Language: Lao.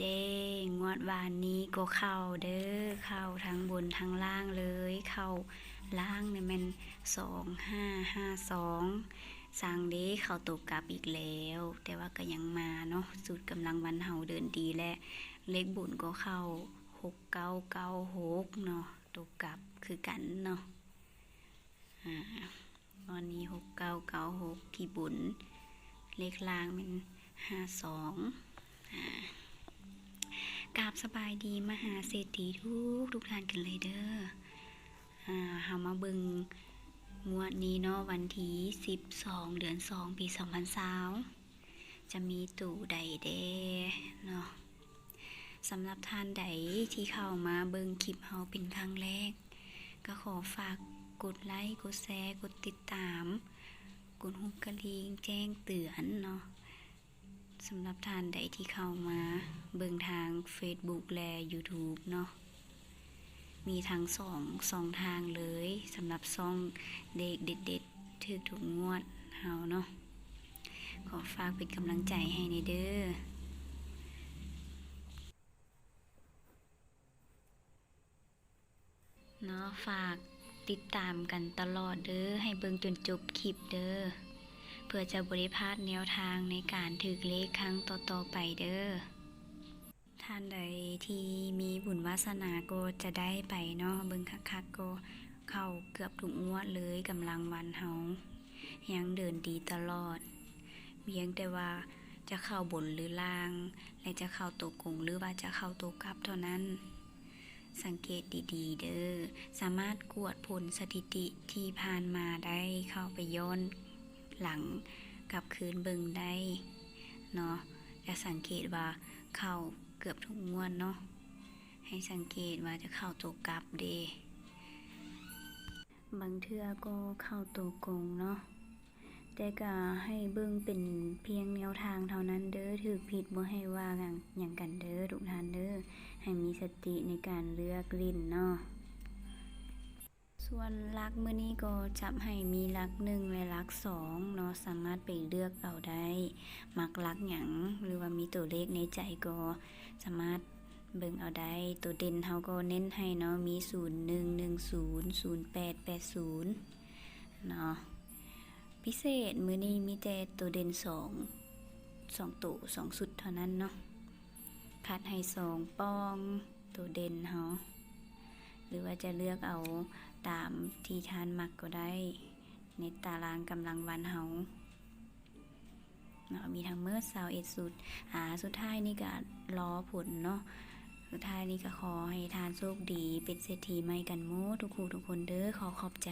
ເດ້ ງວດວານນີ້ກໍເຂົ້າເດີ້ ເຂົ້າທັງບົນທັງລ່າງເລີຍ. ເຂົ້າລ່າງນີ້ແມ່ນສອງຫ້າຫ້າສອງ ຊ່າງເດ້ ເຂົ້າໂຕກັບອີກແລ້ວ ແຕ່ວ່າກໍຍັງມາເນາະ. ສູດກຳລັງວັນເຮົາເດີນດີ ແລະ ເລກບຸນກໍເຂົ້າຫົກເກົ້າເກົ້າຫົກເນາະ ໂຕກັບຄືກັນເນາະ. ອາ ງວດນີ້ຫົກເກົ້າເກົ້າຫົກທີ່ບົນ ເລກລ່າງແມ່ນຫ້າສອງ. ອາ ກາບສະບາຍດີມະຫາເສດຖີທຸກໆທ່ານກັນເລີຍເດີ້. ອາ ເຮົາມາເບິ່ງງວດນີ້ເນາະ ວັນທີສິບສອງ ເດືອນສອງ ປີສອງພັນຊາວ ຈະມີໂຕໃດແດ່ເນາະ. ສຳລັບທ່ານໃດທີ່ເຂົ້າມາເບິ່ງຄລິບເຮົາເປັນຄັ້ງແລກ ກໍຂໍຝາກກົດໄລ ກົດແຊ ກົດຕິດຕາມ ກົດຮູບກະລິ່ງແຈ້ງເຕືອນເນາະ. ສຳລັບທ່ານໃດທີ່ເຂົ້າມາເບິ່ງທາງເຟສບຸກ ແລະ ຢູທູບເນາະ ມີທັງສອງຊ່ອງທາງເລີຍ ສຳລັບຊ່ອງເລກເດັດໆ ຖືກທຸກງວດເຮົາເນາະ. ຂໍຝາກເປັນກຳລັງໃຈໃຫ້ແດ່ເດີ້ເນາະ. ຝາກຕິດຕາມກັນຕະຫຼອດເດີ້ ໃຫ້ເບິ່ງຈົນຈົບຄລິບເດີ້ ເພື່ອຈະບໍ່ໄດ້ພາດແນວທາງໃນການຖືກເລກຄັ້ງຕໍ່ໆໄປເດີ້. ທ່ານໃດທີ່ມີບຸນວາສະໜາກໍຈະໄດ້ໄປເນາະ. ເບິ່ງຄັກໆກໍເຂົ້າເກືອບທຸກງວດເລີຍ ກຳລັງວັນເຮົາຍັງເດີນດີຕະຫຼອດ ພຽງແຕ່ວ່າຈະເຂົ້າບົນ ຫຼື ລ່າງ ແລະ ຈະເຂົ້າໂຕກົງ ຫຼື ວ່າຈະເຂົ້າໂຕກັບເທົ່ານັ້ນ. ສັງເກດດີໆເດີ້ ສາມາດກວດຜົນສະຖິຕິທີ່ຜ່ານມາໄດ້ ເຂົ້າໄປຍ້ອນຫຼັງກັບຄືນເບິ່ງໄດ້ເນາະ. ຈະສັງເກດວ່າເຂົ້າເກືອບທຸກງວດເນາະ. ໃຫ້ສັງເກດວ່າຈະເຂົ້າໂຕກັບເດ້ ບາງເທື່ອກໍເຂົ້າໂຕກົງເນາະ. ແຕ່ກະໃຫ້ເບິ່ງເປັນພຽງແນວທາງເທົ່ານັ້ນເດີ້ ຖືກຜິດບໍ່ໃຫ້ວ່າຫຍັງກັນເດີ້ທຸກທ່ານເດີ້. ໃຫ້ມີສະຕິໃນການເລືອກຫຼິ້ນເນາະ. ສ່ວນຫຼັກມື້ນີ້ກໍຈັບໃຫ້ມີຫຼັກໜຶ່ງ ແລະ ຫຼັກສອງເນາະ ສາມາດໄປເລືອກເອົາໄດ້ ມັກຫຼັກຫຍັງ ຫຼືວ່າມີຕົວເລກໃນໃຈກໍສາມາດເບິ່ງເອົາໄດ້. ຕົວເດັ່ນເຮົາກໍເນັ້ນໃຫ້ເນາະ ມີສູນໜຶ່ງ ໜຶ່ງສູນ ສູນແປດ ແປດສູນເນາະ. ພິເສດມື້ນີ້ມີແຕ່ໂຕເດັ່ນສອງ ສອງໂຕ ສອງຊຸດເທົ່ານັ້ນເນາະ. ຄັດໃຫ້ສອງປ່ອງໂຕເດັ່ນເຮົາ ຫຼືວ່າຈະເລືອກເອົາຕາມທີ່ທ່ານມັກກໍໄດ້ ໃນຕາລາງກຳລັງວັນເຮົາເນາະ. ມີທັງໝົດຊາວເອັດຊຸດ. ອາ ສຸດທ້າຍນີ້ກະລໍຜົນເນາະ. ສຸດທ້າຍນີ້ກະຂໍໃຫ້ທ່ານໂຊກດີ ເປັນເສດຖີໃໝ່ກັນໝົດທຸກຜູ້ທຸກຄົນເດີ້. ຂໍຂອບໃຈ.